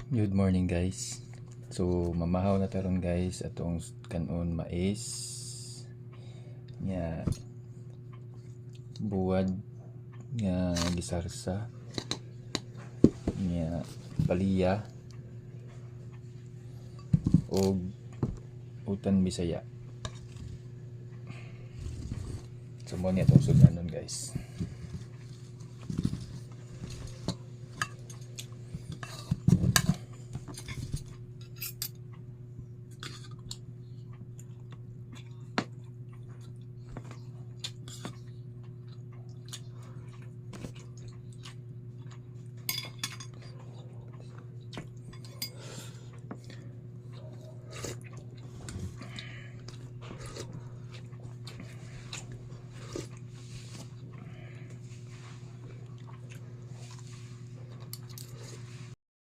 Good morning, guys. So mamahaw na ta ron, guys, atong kanon mais nya buwad nga gisarsa nya paliya og utan Bisaya. So mo ni atong sudlanon, guys.